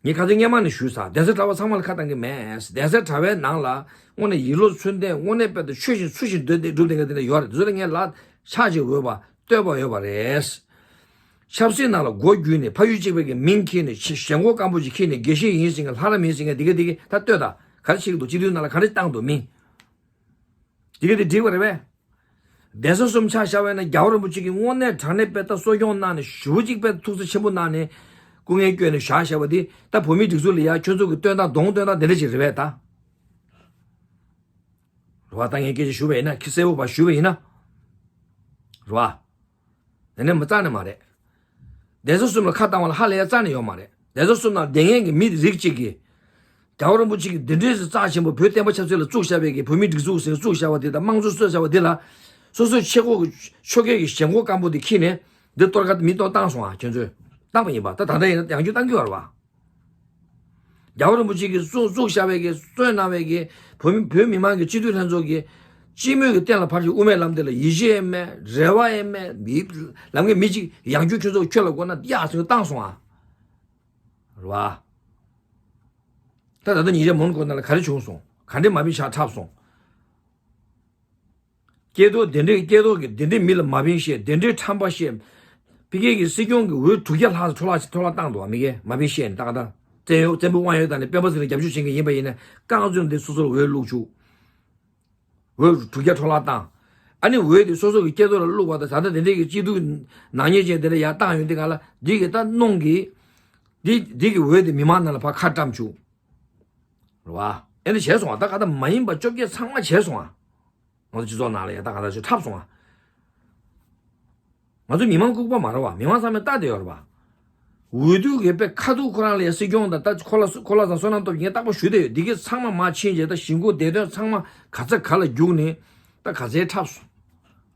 ངས་ཁ་སང་སྔོན་མ་ནས་ཞུས་ཚར། གདན་ས་གྲྭ་པ་ཚང་མ་ལ་ཁ་བཏང་གི་མེད། གདན་ས་གྲྭ་པའི་ནང་ལ་དངོས་གནས་ཡིད་བློ་མཚོན་ལྡན་དངོས་གནས་དཔེ་ད་ཆོས་བཞིན་ཚུལ་བཞིན་སྡོད་བསྡད་སྒྲུབ་བསྡད་མཁན་དེ་འདྲ་ཡོད་རེད། དེ་ཚོ་ལ་ངས་ལ་ཆགས་ཅིག་འོས་པ་བསྟོད་པ་ཡོད་པ་རེད། ཆབ་སྲིད་ནང་ལ་མགོ་བརྒྱུད་ནས་ཕ་ཡུལ་གཅིག་པའི་གི་མིང་འཁྱེར་ནས་ཞེ་ཞེན་ཁོག་སྐམ་པོ་ཅིག་འཁྱེར་ནས་དགེ་བཤེས་ཡིན་ཟེར་མཁན་ལྷ་རམས་ཡིན་ཟེར་མཁན་དེ་ག་དེ་གི་ད་ལྟོས་ད། ག་རེ་བྱེད་ཀྱི་འདུག་སྤྱི་འཐུས་ནང་ལ་ག་རེ་བཏང་འདུག་མིང་། དེ་ག་དེ་འགྲིག་པ་རེད་པས། གདན་ས་གསུམ་ཆ་བཞག་པ་ཡིན་ན་རྒྱལ་བ་རིན་པོ་ཆེ་གིས་དངོས་གནས་དྲང་གནས་དཔེ་ལྟ་གསོ་སྐྱོང་གནང་ནས་ཞེ་པོ་ཅིག་དཔེ་ཐུགས་རྩ་ཆེན་པོ་གནང་ནས་སྐུ་ངལ་བསྐྱོན་ནས་བཞག་བཞག་པ་འདི་ད་བོད་མིའི་སྒྲིག་འཛུགས་ལ་ཡ་ཁྱོད་ཚོ་གི་བསྟོད་བཏང་གདོང་བསྟོད་བཏང་དེ་འདྲ་ཅིག་རེད་པས་ད། རེད་བ། ད་ངས་སྐད་ཆ་ཞུས་པ་ཡིན་ན་ཁྱི་གསལ་པོ་བ་ཞུས་པ་ཡིན་ན། རེད་བ། དེ་ནས་མི་རྩ་ནས་མ་རེད། གདན་ས་གསུམ་ལ་ཁ་བཏང་བ་ལ་ཧ་ལས་ཡ་རྩ་ནས་ཡོད་མ་རེད། གདན་ས་གསུམ་ནང་བསྡད་མཁན་གྱི་མི་རིགས་གཅིག་གིས། རྒྱལ་བ་རིན་པོ་ཆེ་གིས་འདི་འདྲའི་རྩ་ཆེན་པོ་བོད་བསྟན་པ་ཆབ་སྲིད་ལ་བཙུགས་བཞག་པའི་གི་བོད་མིའི་སྒྲིག་འཛུགས་ཟེར་བཙུགས་བཞག་པ་དེ་དང་དམངས་གཙོ་གསོལ་བཞག་པ་དེ་ལ། སོ་སོའི་ཆེ་ཁོག་གི་ཆོལ་ཁའི་གི་ཞེན་ཁོག་སྐམ་པོ་དེ་འཁྱེར་ནས་འདི་གཏོར་ཁ་མི་གཏོར་བཏང་སོང་ཨ། ཁྱོད་ཚོས་བཏང་པ་ཡིན་པ། ད་ད་ལྟ་ཡིན་ན་ཡང་བསྐྱར་བཏང་གི་ཡོད་རེད་བ། རྒྱལ་བ་རིན་པོ་ཆེ་གིས་བཙུགས་བཙུགས་བཞག་པའི་གི་གསོལ་གནང་བའི་གི་བོད་མི་བོད་མི་མང་གི་སྤྱི་འཐུས་ལྷན་ཚོགས་ཀྱི་སྤྱི་མོས་ཀྱི་གཏན་ལ་ཕབ་ཅིག་དབུ་མའི་ལམ་དེ་ལ་ཡིད་ཆེས་ཡང་མེད། རེ་བ་ཡང་མེད། མི་ལམ་གྱི་མི་གཅིག་ཡང་བསྐྱར་ཁྱོད་ཚོ་ཁྱོད་ལ་དགོས་ན་ཡག་ཟེར་བཏང་སོང་ཨ། རེད་བ། ད་ད་ལྟ་ཉིན་རེ་མོན་གྷོ་ནང་ལ་ག་རེ་བྱུང་སོང་། ག་འདྲའི་མ་བིན་ཤག་འཁྲབ་སོང་། སྐྱེས་རྡོར་དེ་འདྲའི་སྐྱེས་རྡོར་གྱིས་དེ་འདྲའི་མི་ལ་མ་བིན་བཤད། དེ་འདྲའི་ཁྲམ་པ་བཤད། ཕ་གི་གི་སྲིད་སྐྱོང་གིས་འོས་དྲུག་བརྒྱ་ལྷག་འཕྲོ་བརླག་འཕྲོ་བརླག་བཏང་འདུག་བ། མི་གིས་མ་བིན་བཤད་ནས་ད་ག་ད། བཙན་གཡོག་བཙན་པོ་དབང་ཡོད་དང་ནས་སྤེན་པ་ཚེ་རིང་རྒྱབ་སྐྱོར་བྱེད་མཁན་ཡིན་པ་ཡིན་ན་རྐང་བཙུགས་འདི་སོ་སོར་འོས་བླུགས་བཅུག་འོས་དྲུག་བརྒྱ་འཕྲོ་བརླག་བཏང་། ཨ་ནི་འོས་དེ་སོ་སོ་གི་སྐྱེས་རྡོར་ལ་བླུགས་པ་དང་ད་ལྟ་དེ་འདྲའི་གི་སྤྱི་འཐུས་ནག་ཉེས་ཅན་དེ་འདྲ་ཡར་བཏང་ཡོང་དུས་ག་ལ་འདི་གི་ད་གནོང་གི་འདི་འདི་གི་འོས་དེ་མི་མང་ནང་ལ་ཕར་ཁ་བཀྲམ་བཅུག་རེད་བ། ཨེ་འདྲ་བྱས་སོང་བ། ད་ག་ད་མ་ཡིན་པ་བཅོ་བརྒྱད་ཚང་མ་བྱས་སོང་བ། ང་ཚོ་སྤྱི་ཚོགས་ནང་ལ་ཡ་ད་ག་ད་ཚོད་འཁྲབ་སོང་བ། ང་ཚོ་མི་མང་ལྐུགས་པ་མ་རེད་བ། མི་མང་ཚང་མས་ལྟ་བསྡད་ཡོད་རེད་བ། འོས་བསྡུ་གི་དཔེ་ཁ་ཐུག་ཁོ་རང་ལ་ཡ་སྲིད་སྐྱོང་དང་ད་ཁོ་ལ་ཁོ་ལ་ཚང་བསོད་ནམས་སྟོབས་ངས་རྟག་པར་ཞུ་བསྡད་ཡོད། འདི་གས་ཚང་མ་མར་ཕྱིན་རྗེས་ད་གཞིས་འགོ་བདེ་དོན་ཚང་མ་ག་ཚད་ག་ལ་རྒྱུགས་ནས་ད་ག་ཚད་འཁྲབ་སོང་།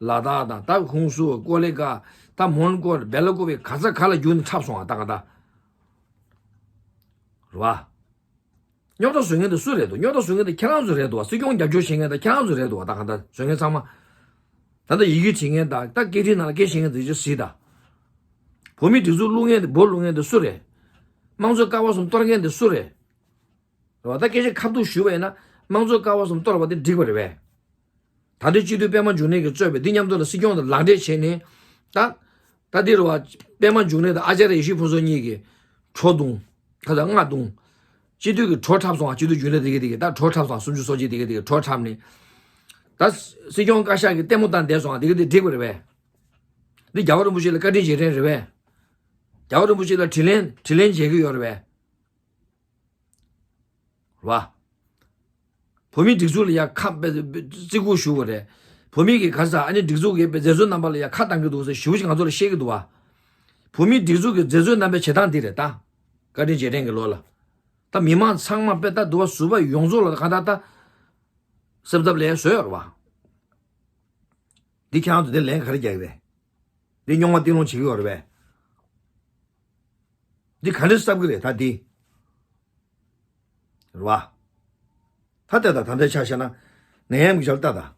ལ་དྭགས་དང་ད་ཧུན་སུར་ཀོ་ལི་གྷལ་ད་མོན་གྷོ་སྦེ་ལ་ཀོ་པའི་ག་ཚད་ག་ལ་རྒྱུགས་ནས་འཁྲབ་སོང་བ། ད་ག་ད་རེད་བ། རྙོག་དྲ་བཟོ་མཁན་དེ་སུ་རེད་འདུག་རྙོག་དྲ་བཟོ་མཁན་དེ་ཁྱེད་རང་ཚོ་རེད་འདུག་བ། སྲིད་སྐྱོང་རྒྱབ་སྐྱོར་བྱེད་མཁན་དེ་ཁྱེད་རང་ཚོ་རེད་འདུག་བ། ད་གང་ལྟར་བཟོ་མཁན་ཚང་མ། ད་ལྟ་ཡི་གེ་བྲིས་མཁན་དང་ད་སྐད་འཕྲིན་ནང་ལ་སྐད་བཤད་མཁན་དེ་ཚོ་གཟིགས་དང་། བོད་མིའི་སྒྲིག་འཛུགས་བླུག་མཁན་དེ་འབོ་བླུག་མཁན་དེ་སུ་རེད། དམངས་གཙོའི་ཀ་བ་གསུམ་གཏོར་མཁན་དེ་སུ་རེད། རེད་བ། ད་སྐད་ཆ་ཁ་ཐུག་ཞུས་པ་ཡིན་ན་དམངས་གཙོའི་ཀ་བ་གསུམ་གཏོར་བ་དེ་འགྲིག་པ་རེད་པས། ད་ལྟའི་སྤྱི་འཐུས་པད་མ་འབྱུང་གནས་ཀྱིས་གཙོས་པའི་འདི་མཉམ་དུ་ལ་སྲིད་སྐྱོང་དང་ལག་འབྲེལ་བྱས་ནས། ད་ད་འདི་རུ་བ་པད་མ་འབྱུང་གནས་དང་ཨ་ཙརྱ་ཡེ་ཤེས་ཕུན་ཚོགས་གཉིས་ཀྱིས་གྲོ་བརྡུངས། ཁ་ཚ་རྔ་བརྡུངས། སྤྱི་འཐུས་ཀྱི་གྲོ་འཁྲབ་སོང་བ། སྤྱི་འཐུས་རྒྱུན་ལས་དེ་ག་དེ་ག་ད་གྲོ་འཁྲབ་སོང་། སུམ་ཅུ་སོ་གཅིག་དེ་ག་དེ་ག་གྲོ་འཁྲབ་ནས། ད་སྲིད་སྐྱོང་བཀའ་ཤག་གིས་ལྟད་མོ་བཏང་བསྡད་སོང་བ། དེ་ག་དེ་འགྲིག་པ་རེད་པས། འདི་རྒྱལ་བ་རིན་པོ་ཆེ་ལ་བཀའ་དྲིན་རྗེས་དྲན་རེད་པས། རྒྱལ་བ་རིན་པོ་ཆེ་ལ་དྲིན་ལན་དྲིན་ལན་འཇལ་གྱི་ཡོད་རེད་པས། རེད་པ། བོད་མིའི་སྒྲིག་འཛུགས་ལ་ཡ་ཁ་དཔེ་བརྩི་བཀུར་ཞུ་བ་རེད། བོད་མི་གི་ག་ས་ཨ་ནི་སྒྲིག་འཛུགས་ཀྱི་དཔེ་མཛད་གཙོ་རྣམ་པ་ལ་ཡ་ཁ་བཏང་གི་འདུག་ཟེར་ཞེ་པོ་ཅིག་ང་ཚོ་ལ་བཤད་ཀྱི་འདུག་བ། བོད་མིའི་སྒྲིག་འཛུགས་ཀྱི་མཛད་གཙོ་རྣམ་པའི་བྱེད་སྟངས་འདི་རེད་ད། བཀའ་དྲིན་རྗེས་དྲན་གྱི་ལོ་ལ། ད་མི་མང་ཚང་མ་དཔེ་ད་འདུག་བ། ཟུར་པ་ཡོངས་རྫོགས་ལ་གང་ལྟར་ད་སེམས་འཚབ་ལས་བཟོས་ཡོད་རེད་བ། འདི་ཁྱེད་རང་ཚོ་འདི་ལན་ག་རེ་རྒྱག་གི་རེད། འདི་རྙོག་མ་གཏིང་སློང་བྱེད་ཀྱི་ཡོད་རེད་པས། འདི་ག་འདྲ་གསབ་ཀྱི་རེད་ད་འདི། རེད་བ། ད་ལྟ་ད་ད་ལྟའི་ཆ་བཞག་ན། ནད་ཡམས་ཀྱི་ཆར་ལྟ་ད།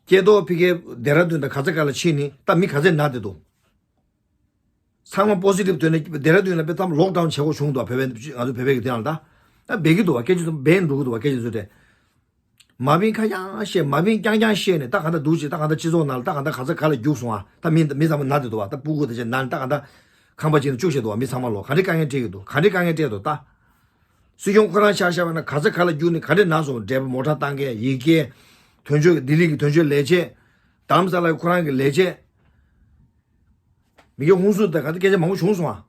སྐྱེ་ཐོག་ཕི་ཀའི་སྡེ་ར་ལྡུན་དང་ག་ཚ་ག་ལ་ཕྱིན་ནི་ད་མི་ག་ཚད་ན་བསྡད་འདུག་ཚང་མ་པོ་སི་ཊིབ་ཐོན་ནས་སྡེ་ར་ལྡུན་ལ་དཔེ་ཙམ་ལོག་ཌའུན་བྱེད་དགོས་བྱུང་འདུག་བོད་པའི་ང་ཚོ་བོད་པའི་གི་དེ་ཡང་ད། ད་འབད་ཀྱི་འདུག་བ། སྐད་ཆ་ཚོ་འབད་འགྲོ་གི་འདུག་བ། སྐད་ཆ་ཚོ་དེ། མ་བིན་ཁ་ཡང་བཤད། མ་བིན་རྐྱང་རྐྱང་བཤད་ནས་ད་ག་འདྲ་འདུག་ཅེས། ད་ག་འདྲ་སྤྱི་ཚོགས་ནང་ལ་ད་ག་འདྲ་ག་ཚ་ག་ལ་རྒྱུགས་སོང་ཨ། ད་མི་མི་ཚང་མ་ན་བསྡད་འདུག་བ། ད་སྤུ་གུ་དེ་ཚོ་ན་ནས་ད་ག་འདྲ་ཁང་པ་ཅིག་ནང་བཅུག་བཞག་འདུག་བ། མི་ཚང་མ་ལོ་ག་འདྲའི་དཀའ་ངལ་འཕྲད་ཀྱི་འདུག་ག་འདྲའི་དཀའ་ངལ་འཕྲད་འདུག་ད། སྲིད་སྐྱོང་ཁོ་རང་ཆ་བཞག་པ་ན་ག་ཚ་ག་ལ་རྒྱུགས་ནས་ག་འདྲས་ན་སོང་། འབྲས་བུ་མོ་ཊ་བཏང་མཁན། ཡི་གེ། དོན་གཅོད་ལྡི་ལི་གི་དོན་གཅོད་ལས་བྱེད། རྡ་རམ་ས་ལ་གི་ཁོ་རང་གི་ལས་བྱེད། མི་སྒེར་ཧུན་སུར་དང་ག་འདྲ་སྐད་ཆ་མང་པོ་བྱུང་སོང་ཨ།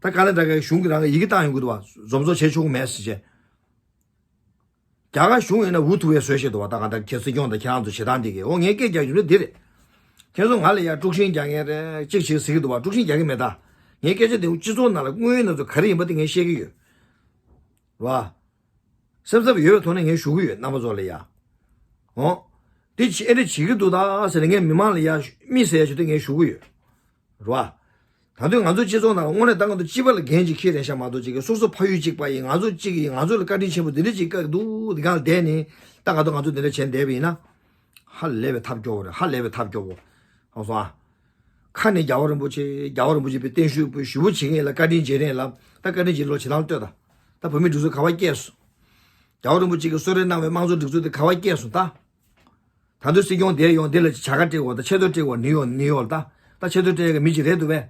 ད་ག་འདྲ་འདྲ་གི་གཞུང་གི་རང་གི་ཡི་གེ་བཏང་ཡོང་གི་འདུག་བ། འཛོམས་གཙོ་བྱེད་ཆོག་གི་མེད་ཟེར་བྱས། རྒྱ་གར་གཞུང་ཡིན་ན་འུ་ཐུག་པའི་བཟོས་བཤད་འདུག་བ། ད་གང་ལྟར་ཁྱེད་སྲིད་སྐྱོང་དང་ཁྱེད་རང་ཚོ་བྱེད་སྟངས་འདི་གས། འོ་ངའི་སྐད་རྒྱག་རྒྱུ་འདི་རེད། ཁྱེད་ཚོ་ང་ལ་ཡ་དཀྲུག་ཤིང་རྒྱག་མཁན་རེད་ཅིག་བྱེད་ཟེར་གི་འདུག་བ། དཀྲུག་ཤིང་རྒྱག་གི་མེད་ད། ངའི་སྐད་ཆ་དེ་སྤྱི་ཚོགས་ནང་ལ་དངོས་ཡོད་གནས་ཚུལ་ག་རེ་ཡིན་པ་དེ་ངས་བཤད་ཀྱི་ཡོད། རེད་བ། སེམས་འཚབ་ཡོད་པའི་ཐོག་ནས་ངས་ཞུ་གི་ཡོད། རྣམ་པ་ཚོ་ལ་ཡ། འོ། འདི་བྱེད་ཨེ་འདྲ་བྱེད་ཀྱི་འདུག་ད་ཟེར་ནས་ངས་མི་མང་ལ་ཡ་མིག་ཟེར་ཡ་ཞུ་དུས་ངས་ཞུ་གི་ཡོད། རེད་བ། ད་དུང་ང་ཚོ་སྤྱི་ཚོགས་ནང་དངོས་གནས་ད་ང་ཚོ་སྤྱི་པ་ལ་འགན་ཅིག་འཁྱེར་རེད་ཤག་མ་གཏོགས་ཅིག་གི་སོ་སོ་ཕ་ཡུལ་གཅིག་པ་ཡིན། ང་ཚོ་གཅིག་ཡིན། ང་ཚོ་ལ་བཀའ་དྲིན་ཆེན་པོ་འདི་འདྲ་ཅིག་བཀའ་འདུག་འདི་གང་ལ་བསྡད་ནས་ད་ག་དུང་ང་ཚོ་འདི་འདྲ་བྱས་བསྡད་པ་ཡིན་ན། ཧ་ལས་པའི་ཐབས་སྐྱོ་བོ་རེད། ཧ་ལས་པའི་ཐབས་སྐྱོ་བོ། ཧང་སོང་ཨ། ཁ་ནས་རྒྱལ་བ་རིན་པོ་ཆེ་རྒྱལ་བ་རིན་པོ་ཆེ་པའི་བརྟན་བཞུགས་པའི་ཞུ་བོ་བྱེད་མཁན་ལ་བཀའ་དྲིན་རྗེས་དྲན་ལ་ད་བཀའ་དྲིན་རྗེས་དྲན་ལོ་བྱེད་སྟངས་ལྟོས་ད། ད་བོད་མི་སྒྲིག་འཛུགས་ག་བ་སྐྱེས་སོང་། རྒྱལ་བ་རིན་པོ་ཆེ་གིས་གསོལ་རས་གནང་བའི་དམངས་གཙོ་སྒྲིག་འཛུགས་དེ་ག་བ་སྐྱེས་སོང་ད། ད་དུང་སྲིད་སྐྱོང་དེ་ཡོང་དེ་ལ་བྱ་དགའ་སྤྲད་དགོས། ད་ཆེ་མཐོང་སྤྲད་དགོས། ནིའུ་ཡོག་ནིའུ་ཡོག་ལ་ད་ད་ཆེ་མཐོང་སྤྲད་ཡག་གི་མི་ཅིག་རེད་འདུག་པས།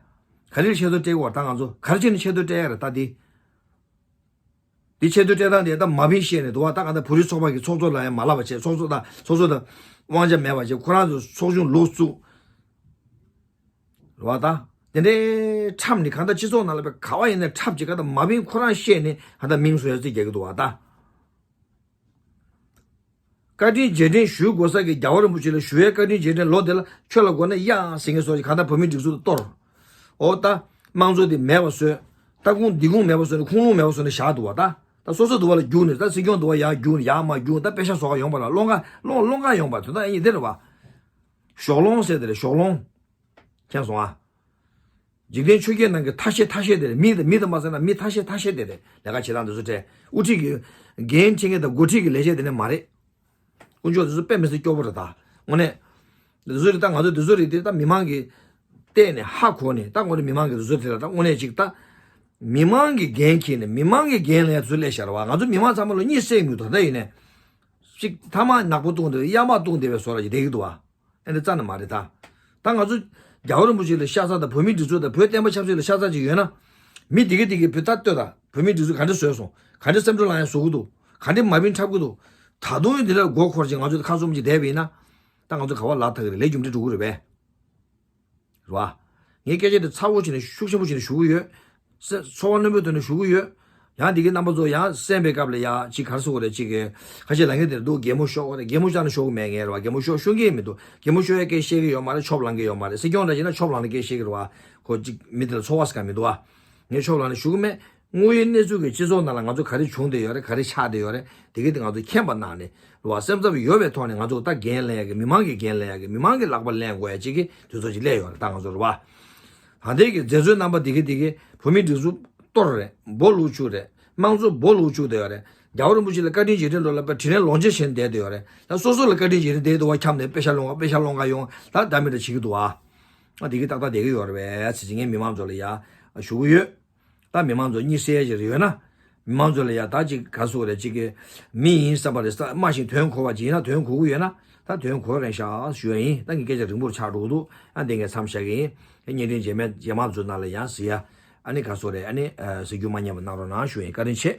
ག་རེ་ཆེ་མཐོང་སྤྲད་དགོས། ད་ང་ཚོ་ག་རེ་བྱས་ནས་ཆེ་མཐོང་སྤྲད་ཡག་རེད་ད་འདི། འདི་ཆེ་མཐོང་སྤྲད་སྟངས་དེ་ད་མ་བིན་བཤད་ནས་འདུག་བ། ད་ག་ད་བོད་རིགས་ཚོགས་པ་གི་ཚོགས་གཙོ་ལ་ཡང་མ་ལབ་པ་བྱས། ཚོགས་གཙོ་དང་ཚོགས་གཙོ་དང་དབང་ཆ་མེད་པ་བྱས། ཁོ་རང་ཚོ་ཚོགས་ཆུང་ལོག་བཙུགས། རེད་བ། ད་དེ་འདྲའི་འཁྲབ་ནི་གང་ལྟར་སྤྱི་ཚོགས་ནང་ལ་བས་ག་བ་ཡིན་ན་འཁྲབ་ཅིག་ག་ད་མ་བིན་ཁོ་རང་བཤད་ནས་ག་ད་མིང་བཟོ་ཡག་རྩིས་རྒྱག་གི་འདུག་བ་ད། བཀའ་དྲིན་རྗེས་དྲན་ཞུ་དགོས་ས་གི་རྒྱལ་བ་རིན་པོ་ཆེ་ལ་ཞུ་ཡའི་བཀའ་དྲིན་རྗེས་དྲན་ལོ་དེ་ལ་ཁྱོད་ལ་དགོས་ན་ཡ་ཟེར་མཁན་སོགས་ཀྱི་གང་ལྟར་བོད་མིའི་སྒྲིག་འཛུགས་དུ་གཏོར། འོ་ད། དམངས་གཙོ་དེ་མེད་པ་བཟོས། ད་ཁུངས་འདི་ཁུངས་མེད་པ་བཟོས་ནས་ཁུངས་ལུང་མེད་པ་བཟོས་ནས་བཞག་འདུག་བ་ད། ད་སོ་སོ་འདུག་བ་ལ་རྒྱུགས་ནས་ད་སྲིད་སྐྱོང་འདུག་བ་ཡར་རྒྱུགས་ནས་ཡར་མར་རྒྱུགས་ད་པེ་ཤག་བཟོ་ག་ཡོང་བ་ལ་སློང་ག་སློང་སློང་ག་ཡོང་བ་དོན་དག་ཡིན་དེ་རེད་བ། ཞོག་སློང་ཟེར་དེ་རེད་ཞོག་སློང་། མཁྱེན་སོང་ཨ། འཇིག་རྟེན་ཆོས་བརྒྱད་ནང་གི་ཐ་ཤལ་ཐ་ཤལ་དེ་རེད། མི་དང་མི་དང་མ་ཟེར་ན་མི་ཐ་ཤལ་ཐ་ཤལ་དེ་རེད། ལས་ཀ་བྱེད་སྟངས་དེ་ཚོ་སྤྲད། དབུ་ཁྲིད་ཀྱི་འགན་འཁྲི་མཁན་དང་འགོ་ཁྲིད་ཀྱི་ལས་བྱེད་དེ་ནི་མ་རེད། དཀོན་མཆོག་དེ་ཚོ་དཔེ་མི་སྲིད་སྐྱོ་པོ་རེད་ད། དངོས་གནས། དེ་ཚོ་རེད་ད། ང་ཚོ་དེ་ཚོ་རེད་དེ་ད་མི་མང་གི་བལྟས་ནས་ཧ་གོ་ནས་ད་དངོས་གནས་མི་མང་གི་དེ་ཚོ་དེ་ལ་ད་དངོས་གནས་ཅིག་ད། མི་མང་གི་འགན་འཁྱེར་ནས་མི་མང་གི་འགན་ལ་ཡ་དེ་ཚོ་སླེབས་ཤག་རེད་བ། ང་ཚོ་མི་མང་ཚང་མ་ལ་གཉིད་སད་མི་འདུག་ད་ལྟ་ཡིན་ནས། ཅིག་ཐ་མག་ནག་པོ་བཏུང་བསྡད་པའི་གཡའ་དམག་བཏུང་བསྡད་པའི་བཟོ་འདྲ་ཅིག་བསྡད་ཀྱི་འདུག་བ། ཨེ་འདྲ་རྩ་ནས་མ་རེད་ད། ད་ང་ཚོ་རྒྱལ་བ་རིན་པོ་ཆེ་ལ་ཤ་ཚ་དང་བོད་མིའི་སྒྲིག་འཛུགས་དང་བོད་བསྟན་པ་ཆབ་སྲིད་ལ་ཤ་ཚ་ཅིག་ཡོད་ན། མི་དེ་ག་དེ་གའི་བོད་ད་ལྟོས་དང་བོད་མིའི་སྒྲིག་འཛུགས་ག་འདྲ་བཟོས་སོང་། ག་འདྲ་སེམས་ཁྲལ་ལངས་ཡ་བཟོ་གི་འདུག་ག་འདྲ་མ་བིན་འཁྲབ་གི་འདུག་ད་དུང་ཡང་དེ་འདྲ་མགོ་འཁོར་ཅིག་ང་ཚོ་ཁ་བཙུམ་ཅིག་བསྡད་པ་ཡིན་ན། ད་ང་ཚོ་ག་བ་ལ་ཐག་གི་རེད། ལས་རྒྱུ་འབྲས་འགྲོ་གི་རེད་པས། རེད་བ། ངས་སྐད་ཆ་དེ་ཚ་བོ་བྱས་ནས་ཤུགས་ཆེན་པོ་བྱས་ནས་ཞུ་གི་ཡོད། སེ་ཚོར་བ་རྣོན་པོའི་ཐོག་ནས་ཞུ་གི་ཡོད། ཡང་འདི་གའི་རྣམ་པ་ཚོ་ཡང་གསན་པའི་སྐབས་ལ་ཡ་ཅིག་ག་རེ་ཟེར་དགོས་རེད། ཅིག་གི་ཁ་ཤས་ལབ་མཁན་དེར་འདུག་རྒན་མོ་ཤོར་བ་རེད། རྒན་མོ་ཤོར་ན་ཤོར་གི་མེད་ངས་རེད་བ། རྒན་མོ་ཤོར་ཤོར་མཁན་མི་འདུག་རྒན་མོ་ཤོར་ཡ་སྐད་བཤད་གི་ཡོད་མ་རེད། ཆོབ་ལངས་གི་ཡོད་མ་རེད། སྲིད་སྐྱོང་འདྲ་བྱས་ན་ཆོབ་ལངས་ནས་སྐད་བཤད་གི་རེད་བ། ཁོ་ཅིག་མི་དེ་ལ་ཚོར་བ་ཟེར་ག་མི་འདུག་བ། ངས་ཆོབ་ལངས་ནས་ཞུ་གི་མེད། དངོས་ཡོད་གནས་ཚུལ་གྱི་སྤྱི་ཚོགས་ནང་ལ་ང་ཚོ་ག་རེ་བྱུང་བསྡད་ཡོད་རེད། ག་རེ་ཆགས་བསྡད་ཡོད་རེད། དེ་གི་དེ་ང་ཚོ་མཁྱེན་པ་གནང་ནས་རེད་བ། སེམས་འཚབ་ཡོད་པའི་ཐོག་ནས་ང་ཚོ་ད་འགན་ལེན་ཡ་གི་མི་མང་གི་འགན་ལེན་ཡ་གི་མི་མང་གི་ལག་པ་ལེན་དགོས་ཡ་ཅིག་གི་དུས་ཚོད་ཅིག་སླེབས་ཡོད་རེད་ད་ང་ཚོ་རེད་བ། ད་ལྟའི་གི་མཛད་གཙོའི་རྣམ་པ་དེ་གི་དེ་གི་བོད་མིའི་སྒྲིག་འཛུགས་གཏོར་རེད། སྦོ་ལུག་བཅུག་རེད། དམངས་གཙོ་སྦོ་ལུག་བཅུག་བསྡད་ཡོད་རེད། རྒྱལ་བ་རིན་པོ་ཆེ་ལ་བཀའ་དྲིན་རྗེས་དྲན་ལོ་ལ་དཔེ་དྲིན་ལན་ལོངས་སྤྱོད་བྱས་ནས་བསྡད་བསྡད་ཡོད་རེད། ད་སོ་སོ་ལ་བཀའ་དྲིན་རྗེས་དྲན་བསྡད་འདུག་བ། འཁྱམས་ནས་པེ་ཤ་སློང་ག་པེ་ཤ་སློང་ག་ཡོང་ད་ད་མི་འདྲ་བྱེད་ཀྱི་འདུག་བ། ཨ་དེ་གི་ཏག་ཏག་བསྡད་ཀྱི་ཡོད་རེད་པས་ཟེར་ཅིག་ངས་མི་མང་ཚོ་ལ་ཡ་ཞུ་གི་ཡོད། ད་མི་མང་ཚོ་གཉིད་སད་ཡ་ཅིག་རེ་ཡོད་ན། མི་མང་ཚོ་ལ་ཡ་ད་ཅིག་ག་ཟེར་དགོས་རེད། ཅིག་གི་མི་ཡིན་བསམ་པ་རེད། ས་སྨྲ་ཞིང་དོན་གོ་བ་ཅིག་ཡིན་ན། དོན་གོ་གི་ཡོད་ན་ད་དོན་གོ་རན་ཤག་ཞུ་ཡ་ཡིན། ད་ངས་སྐད་ཆ་རིང་པོར་ཆགས་འགྲོ་གི་འདུག་ཨ་འདི་ངས་མཚམས་བཞག་གི་ཡིན། ཧེ་བརྙན་འཕྲིན་རྗེས་མའི་རྗེས་མ་ཚོ་ནང་ལ་ཡང་གཟིགས་ཡ། ཨ་ནི་ག་སོ་རེད། ཨ་ནི་ཨ་གཟིགས་རྒྱུ་མ་ཉམས་པ་གནང་རོགས་གནང་ཞུ་ཡིན། བཀའ་དྲིན་ཆེ།